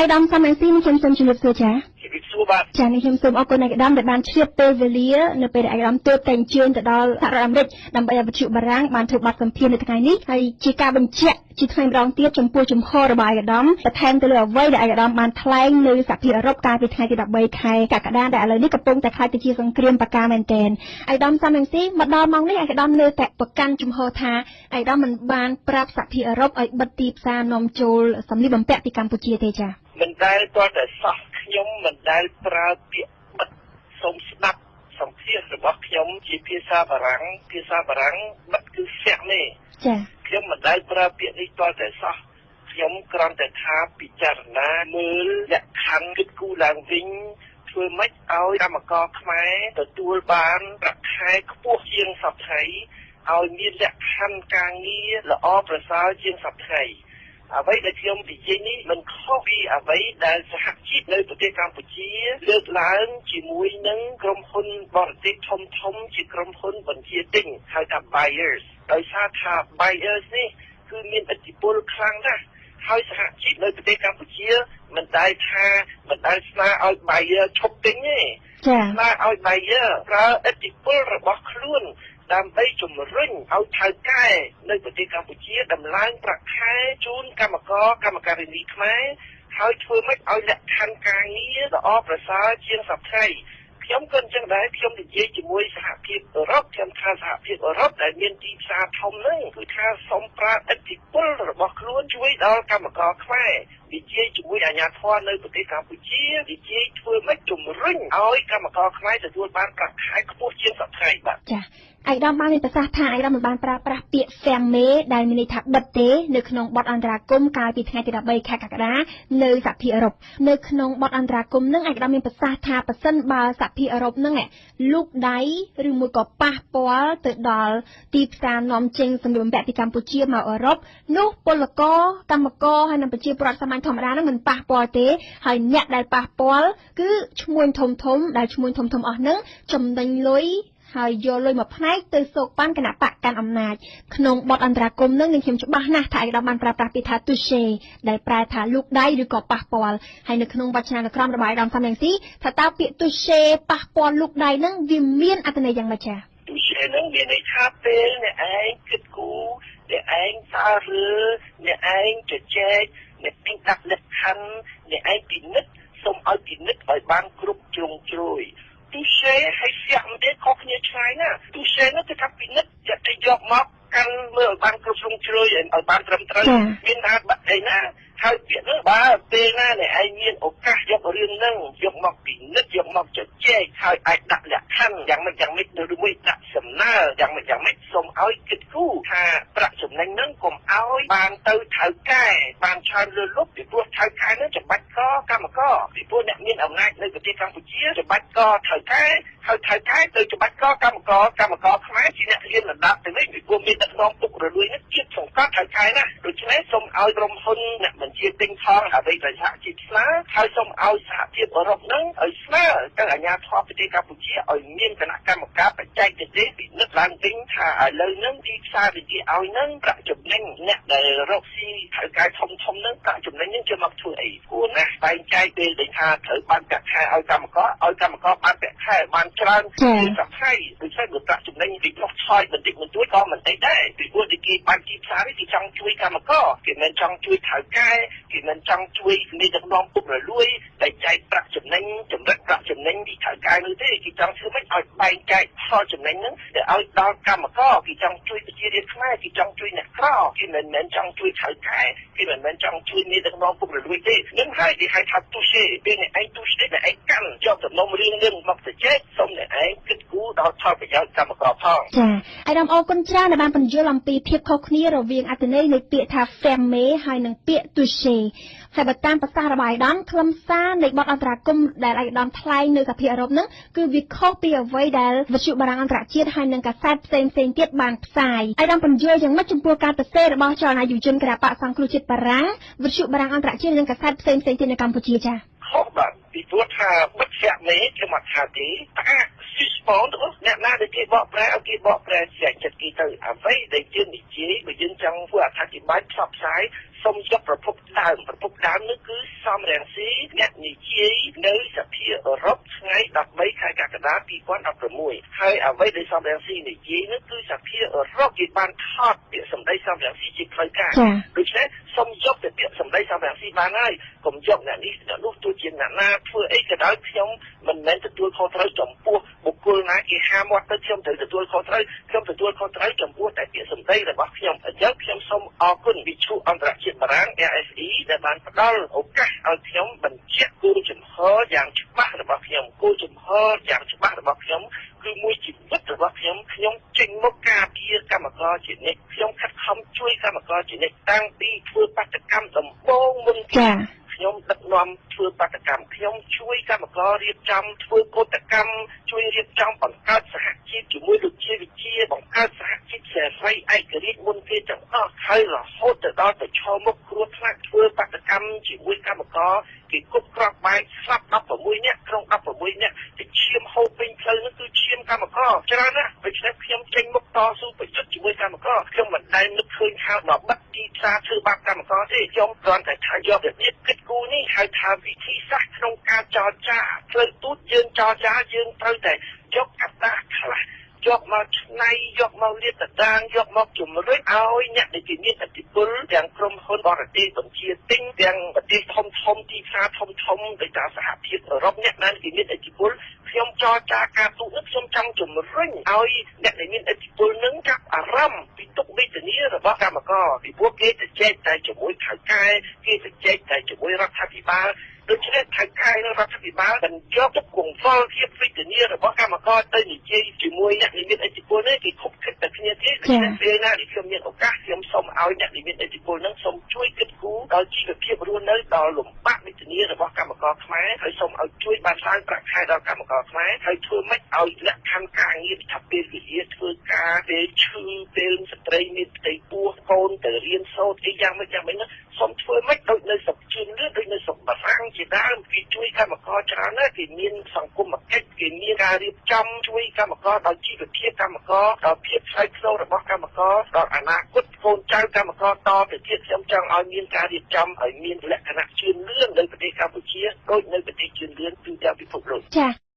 ឯកឧត្តមសំរងស៊ី នេះខ្ញុំសូមជម្រាបសួរចា។ ជម្រាបសួរបាទ។ ចា នេះខ្ញុំសូមអរគុណឯកឧត្តមដែលបានជ្រាបពេលវេលានៅពេលដែលឯកឧត្តមទើបតែអញ្ជើញទៅដល់សហរដ្ឋអាមេរិក ដើម្បីឲ្យវិទ្យុបារាំងបានធ្វើបទសម្ភាសន៍នៅថ្ងៃនេះ ហើយជាការបញ្ជាក់ជាថ្មីម្ដងទៀតចំពោះជំហររបស់ឯកឧត្តម បន្ថែមទៅលើអ្វីដែលឯកឧត្តមបានថ្លែងនៅសហភាពអឺរ៉ុបកាលពីថ្ងៃទី13ខែកក្កដា ដែលឥឡូវនេះកំពុងតែក្លាយទៅជាសង្គ្រាមបកាមែនទែន។ ឯកឧត្តមសំរងស៊ី មកដល់ម៉ោងនេះឯកឧត្តមនៅតែប្រកាន់ជំហរថាឯកឧត្តមមិនបានប្រាប់សហភាពអឺរ៉ុបឲ្យបិទទីផ្សារនាំចូលសម្លៀកបំពាក់ពីកម្ពុជាទេចា៎? មិនដែលទាល់តែសោះ ខ្ញុំមិនដែលប្រើពាក្យបិទ។ សូមស្ដាប់សម្ភាសរបស់ខ្ញុំជាភាសាបារាំង ភាសាបារាំងបិទគឺ fermé។ ចា៎ ខ្ញុំមិនដែលប្រើពាក្យនេះទាល់តែសោះ។ ខ្ញុំគ្រាន់តែថាពិចារណាមើលលក្ខខណ្ឌ គិតគូរឡើងវិញ ធ្វើម៉េចឲ្យកម្មករខ្មែរទទួលបានប្រាក់ខែខ្ពស់ជាងសប្តាហ៍ ឲ្យមានលក្ខខណ្ឌការងារល្អប្រសើរជាងសប្តាហ៍។ អ្វីដែលខ្ញុំនិយាយនេះមិនខុសពីអ្វីដែលសហជីពនៅប្រទេសកម្ពុជាលើកឡើងជាមួយនឹងក្រុមហ៊ុនបរទេសធំធំ ជាក្រុមហ៊ុនបញ្ជាទិញ ហៅថា buyers ដោយសារថា buyers នេះគឺមានឥទ្ធិពលខ្លាំងណាស់ ហើយសហជីពនៅប្រទេសកម្ពុជាមិនដែលថាមិនដែលស្នើឲ្យ buyer ឈប់ទិញទេ ចា៎ ស្នើឲ្យ buyer ប្រើឥទ្ធិពលរបស់ខ្លួនដើម្បីជំរុញឲ្យថៅកែនៅប្រទេសកម្ពុជាដំឡើងប្រាក់ខែជូនកម្មករកម្មការិនីខ្មែរ ហើយធ្វើម៉េចឲ្យលក្ខខណ្ឌការងារល្អប្រសើរជាងសប្តាហ៍។ ខ្ញុំក៏អញ្ចឹងដែរ ខ្ញុំនិយាយជាមួយសហភាពអឺរ៉ុប ខ្ញុំថាសហភាពអឺរ៉ុបដែលមានទីផ្សារធំហ្នឹង គឺថាសូមប្រើឥទ្ធិពលរបស់ខ្លួនជួយដល់កម្មករខ្មែរ និយាយជាមួយអាជ្ញាធរនៅប្រទេសកម្ពុជា និយាយធ្វើម៉េចជំរុញឲ្យកម្មករខ្មែរទទួលបានប្រាក់ខែខ្ពស់ជាងសប្តាហ៍បាទ។ ចា៎ ឯកឧត្តមបានមានប្រសាសន៍ថាឯកឧត្តមមិនបានប្រើប្រាស់ពាក្យ fermé ដែលមានន័យថាបិទទេ នៅក្នុងបទអន្តរាគមន៍កាលពីថ្ងៃទី13ខែកក្កដានៅសហភាពអឺរ៉ុប។ នៅក្នុងបទអន្តរាគមន៍នឹង ឯកឧត្តមមានប្រសាសន៍ថា ប្រសិនបើសហភាពអឺរ៉ុបនឹងលូកដៃឬមួយក៏ប៉ះពាល់ទៅដល់ទីផ្សារនាំចេញសម្លៀកបំពាក់ពីកម្ពុជាមកអឺរ៉ុប នោះពលករកម្មករហើយនិងប្រជាពលរដ្ឋសាមញ្ញធម្មតានឹងមិនប៉ះពាល់ទេ ហើយអ្នកដែលប៉ះពាល់គឺឈ្មួញធំធំ ដែលឈ្មួញធំធំអស់នឹងចំណេញលុយ ហើយយកលុយមួយផ្នែកទៅសូកប៉ាន់គណៈបកកាន់អំណាច។ ក្នុងបទអន្តរាគមន៍នឹង នឹងខ្ញុំច្បាស់ណាស់ថាឯកឧត្តមបានប្រើប្រាស់ពាក្យថា touché ដែលប្រែថាលូកដៃឬក៏ប៉ះពាល់ ហើយនៅក្នុងវចនានុក្រមរបស់ឯកឧត្តមសំរងស៊ី ថាតើពាក្យ touché ប៉ះពាល់លូកដៃនឹងវាមានអត្ថន័យយ៉ាងម៉េចចា៎? touché នឹងមានន័យថាពេលអ្នកឯងគិតគូរ អ្នកឯងសើរើ អ្នកឯងជជែក អ្នកឯងដាក់លក្ខខណ្ឌ អ្នកឯងពិនិត្យ សូមឲ្យពិនិត្យឲ្យបានគ្រប់ជ្រុងជ្រោយ។ touché ហើយ fermé ខុសគ្នាឆ្ងាយណាស់។ touché នោះគឺថាពិនិត្យ ចាត់ទៅយកមកកាន់មើលឲ្យបានគ្រប់ជ្រុងជ្រោយ ឲ្យបានត្រឹមត្រូវ មានថាបាត់អីណា ហើយពាក្យនោះ បើពេលណាអ្នកឯងមានឱកាសយករឿងហ្នឹងយកមកពិនិត្យ យកមកជជែក ហើយអាចដាក់លក្ខខណ្ឌយ៉ាងម៉េចយ៉ាងម៉េច ឬមួយដាក់សំណើយ៉ាងម៉េចយ៉ាងម៉េច សូមឲ្យគិតគូរថាប្រាក់ចំណេញហ្នឹងកុំឲ្យបានទៅថៅកែបានច្រើនលើលុប ពីព្រោះថៅកែហ្នឹងច្បាច់កកម្មករ ពីព្រោះអ្នកមានអំណាចនៅប្រទេសកម្ពុជាច្បាច់កថៅកែ ហើយថៅកែទៅច្បាច់កកម្មករ កម្មករខ្មែរជាអ្នករៀនលំដាប់ទៅវិញ ពីព្រោះមានដឹកនាំពុករលួយនេះជាសង្កត់ថៅកែណា។ ដូច្នេះសូមឲ្យក្រុមហ៊ុនអ្នកបញ្ជាទិញផងអ្វីដែលសហជីពស្នើ ហើយសូមឲ្យសហភាពអឺរ៉ុបហ្នឹងឲ្យស្នើទៅអាជ្ញាធរប្រទេសកម្ពុជាឲ្យមានគណៈកម្មការបច្ចេកទេសពិនិត្យឡើងវិញថា ឥឡូវហ្នឹងទីផ្សារដែលគេឲ្យហ្នឹង ប្រាក់ចំណេញអ្នកដែលរកស៊ីថៅកែធំធំហ្នឹង ប្រាក់ចំណេញហ្នឹងជិះមកធ្វើអី គួរណាស់បែងចែកពេលដែលថាត្រូវបានប្រាក់ខែឲ្យកម្មករ ឲ្យកម្មករបានប្រាក់ខែបានច្រើនជាងសប្តាហ៍ ដូច្នេះបើប្រាក់ចំណេញពីចុះថយបន្តិចបន្តួចក៏មិនតិចដែរ ពីព្រោះតែគេបានទីផ្សារនេះ គេចង់ជួយកម្មករ គេមិនចង់ជួយថៅកែ គេមិនចង់ជួយមេដឹកនាំពុករលួយដែលចែកប្រាក់ចំណេញ ចម្រិតប្រាក់ចំណេញពីថៅកែនោះទេ គេចង់ធ្វើម៉េចឲ្យបែងចែកផលចំណេញហ្នឹងទៅឲ្យដល់កម្មករ គេចង់ជួយប្រជារាស្ត្រខ្មែរ គេចង់ជួយអ្នកក្រ គេមិនមែនចង់ជួយថៅកែ គេមិនមែនចង់ជួយមេដឹកនាំពុករលួយទេ។ នឹងហើយគេហៅថា touché។ ពេលអ្នកឯង touché អ្នកឯងកាន់យកសំណុំរឿងនឹងមកជជែក សូមអ្នកឯងគិតគូរដល់ផលប្រយោជន៍កម្មករផង។ ចា៎ អាយដាមអរគុណច្រើនដែលបានពន្យល់អំពីភាពខុសគ្នារវាងអត្ថន័យនៃពាក្យថា fermé ហើយនិងពាក្យ touché។ ហើយបើតាមប្រសាសន៍របស់អាយដាម ខ្លឹមសារនៃបទអន្តរាគមន៍ដែលអាយដាមថ្លែងនៅសភាអឺរ៉ុបហ្នឹង គឺវាខុសពីអ្វីដែលវិទ្យុបារាំងអន្តរជាតិហើយនិងកាសែតផ្សេងផ្សេងទៀតបានផ្សាយ។ អាយដាមពន្យល់យ៉ាងម៉េចចំពោះការសរសេររបស់ចលនាយុវជនគណបក្សសង្គ្រោះជាតិបារាំង វិទ្យុបារាំងអន្តរជាតិ និងកាសែតផ្សេងផ្សេងទៀតនៅកម្ពុជាចា៎? ខុសបាទ ពីព្រោះថាបិទ fermé ខ្ញុំអត់ថាទេ ផ្អាក suspend អ្នកណាដែលគេបកប្រែឲ្យគេបកប្រែស្រេចចិត្តគេទៅ។ អ្វីដែលយើងនិយាយ បើយើងចង់ធ្វើអត្ថាធិប្បាយផ្សព្វផ្សាយ សូមយកប្រភពដើមប្រភពដើមនោះគឺសំរងស៊ីអ្នកនិយាយនៅសភាអឺរ៉ុបថ្ងៃ13ខែកក្កដា2016ហើយអ្វីដែលសំរងស៊ីនិយាយនោះគឺសភាអឺរ៉ុបគេបានថតពាក្យសម្ដីសំរងស៊ីជាផ្លូវការដូច្នេះសូមយកតែពាក្យសម្ដីសំរងស៊ីបានហើយកុំយកអ្នកនេះអ្នកនោះទោះជាអ្នកណាធ្វើអីក៏ដោយខ្ញុំមិនមែនទទួលខុសត្រូវចំពោះបុគ្គលណាគេហាមាត់ទៅខ្ញុំត្រូវទទួលខុសត្រូវខ្ញុំទទួលខុសត្រូវចំពោះតែពាក្យសម្ដីរបស់ខ្ញុំអញ្ចឹងខ្ញុំសូមអរគុណវិទ្យុអន្តរជាតិបារាំង RFI ដែលបានផ្ដល់ឱកាសឲ្យខ្ញុំបញ្ជាក់គោលជំហរយ៉ាងច្បាស់របស់ខ្ញុំគោលជំហរយ៉ាងច្បាស់របស់ខ្ញុំគឺមួយជីវិតរបស់ខ្ញុំខ្ញុំចេញមកការពារកម្មករជានិច្ចខ្ញុំខិតខំជួយកម្មករជានិច្ចតាំងពីធ្វើបាតុកម្មដំបូងមុនខ្ញុំដឹកនាំធ្វើបាតុកម្មខ្ញុំជួយកម្មកររៀបចំធ្វើកូដកម្មជួយរៀបចំបង្កើតសហជីពជាមួយលោកជាវិជាបង្កើតសហជីពសេរីឯករាជ្យមុនគេទាំងអស់ហើយរហូតទៅដល់ប្រឈមមុខគ្រោះថ្នាក់ធ្វើបាតុកម្មជាមួយកម្មករគេគប់គ្រាប់បែកស្លាប់16នាក់ក្នុង16នាក់ទៅឈាមហូរពេញផ្លូវនោះគឺឈាមកម្មករច្រើនណាស់ដូច្នេះខ្ញុំចេញមុខតស៊ូប្រយុទ្ធជាមួយកម្មករខ្ញុំមិនដែលនឹកឃើញថាមកបិទទីផ្សារធ្វើបាបកម្មករទេខ្ញុំគ្រាន់តែថាយករបៀបគិតគូរនេះហៅថាវិធីសាស្ត្រក្នុងការចរចាផ្លូវទូតយើងចរចាយើងត្រូវតែយកកត្តាខ្លះយកមកឆ្នៃយកមកលាតត្រដាងយកមកជំរុញឲ្យអ្នកដែលគេមានឥទ្ធិពលទាំងក្រុមហ៊ុនបរទេសបញ្ជាទិញទាំងប្រទេសធំធំទីផ្សារធំធំដូចថាសហភាពអឺរ៉ុបអ្នកណាគេមានឥទ្ធិពលខ្ញុំចរចាការទូតនោះខ្ញុំចង់ជំរុញឲ្យអ្នកដែលមានឥទ្ធិពលនឹងចាប់អារម្មណ៍ពីទុក្ខវេទនារបស់កម្មករពីព្រោះគេទៅចែកតែជាមួយថៅកែគេទៅចែកតែជាមួយរដ្ឋាភិបាលដូច្នេះថៅកែនិងរដ្ឋាភិបាលមិនយកទុកកង្វល់ភាពវេទនារបស់កម្មករទៅនិយាយជាមួយអ្នកដែលមានឥទ្ធិពលនេះគេខុបខិតតែគ្នាទេដូច្នេះពេលណាដែលខ្ញុំមានឱកាសខ្ញុំសូមឲ្យអ្នកដែលមានឥទ្ធិពលនឹងសូមជួយគិតគូរដល់ជីវភាពរស់នៅដល់លំបាកវេទនារបស់កម្មករខ្មែរហើយសូមឲ្យជួយបានឡើងប្រាក់ខែដល់កម្មករខ្មែរហើយធ្វើម៉េចឲ្យលក្ខខណ្ឌការងារថាពេលវេលាធ្វើការពេលឈឺពេលស្ត្រីមានផ្ទៃពោះកូនទៅរៀនសូត្រអីយ៉ាងម៉េចយ៉ាងម៉េចនោះសូមធ្វើម៉េចដូចនៅស្រុកជឿនលឿនដូចនៅស្រុកបារាំងជាដើមគេជួយកម្មករច្រើនណាស់គេមានសង្គមកិច្ចគេមានការរៀបចំជួយកម្មករដល់ជីវភាពកម្មករដល់ភាពថ្លៃថ្នូររបស់កម្មករដល់អនាគតកូនចៅកម្មករតទៅទៀតខ្ញុំចង់ឲ្យមានការរៀបចំឲ្យមានលក្ខណៈជឿនលឿននៅប្រទេសកម្ពុជាដូចនៅប្រទេសជឿនលឿនទូទាំងពិភពលោកចា៎។